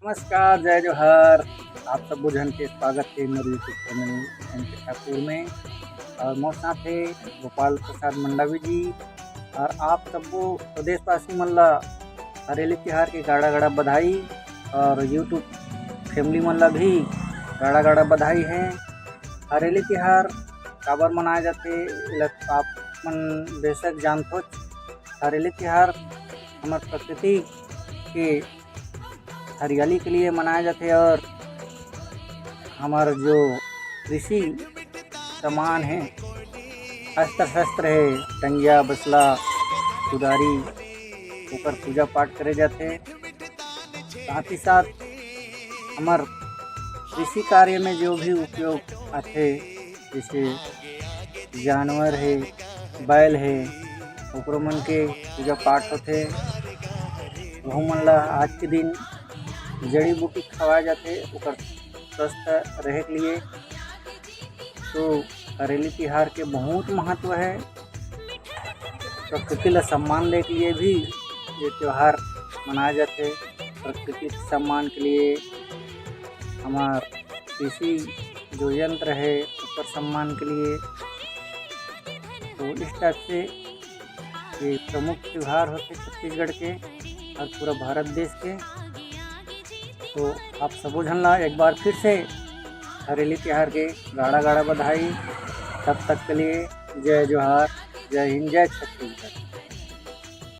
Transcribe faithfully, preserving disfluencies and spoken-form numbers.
नमस्कार, जय जोहार। आप सबो झन के स्वागत हे मोर YouTube चैनल एम के ठाकुर में। और मोर साथ हे गोपाल प्रसाद मंडावी जी। और आप सबो प्रदेशवासी मन ला हरेली तिहार के गाड़ा गाड़ा बधाई और YouTube फैमिली मन ला भी गाड़ा गाड़ा बधाई हे। हरेली तिहार काबर मनाए जाथे, एला आप मन बेशक जानथोच। हरेली तिहार हमर प्रकृति के हरियाली के लिए मनाए जाथे और हमर जो कृषि सामान हे, अस्त्र शस्त्र हे, टंगिया, बसला, कुदारी, ओकर पूजा पाठ करे जाथे। साथ ही साथ हमर कृषि कार्य में जो भी उपयोग आथे, जैसे जानवर हे, बैल हे, ओकरो मन के पूजा पाठ होथे। वहू मन ला आज के दिन जड़ी बूटी खवाए जाथे, ओकर स्वस्थ रहे के लिए। तो हरेली तिहार के बहुत महत्व हे। प्रकृति ला सम्मान दे के लिए भी ये त्योहार मनाए जाथे। प्रकृति के सम्मान के लिए, हमार कृषि जो यंत्र हे, ओकर सम्मान के लिए। तो इस टाइप से ये प्रमुख त्योहार होथे छत्तीसगढ़ के और पूरा भारत देश के। तो आप सबो झन ला एक बार फिर से हरेली तिहार के गाड़ा गाड़ा बधाई। तब तक के लिए जय जोहार, जय हिंद, जय छत्तीसगढ़।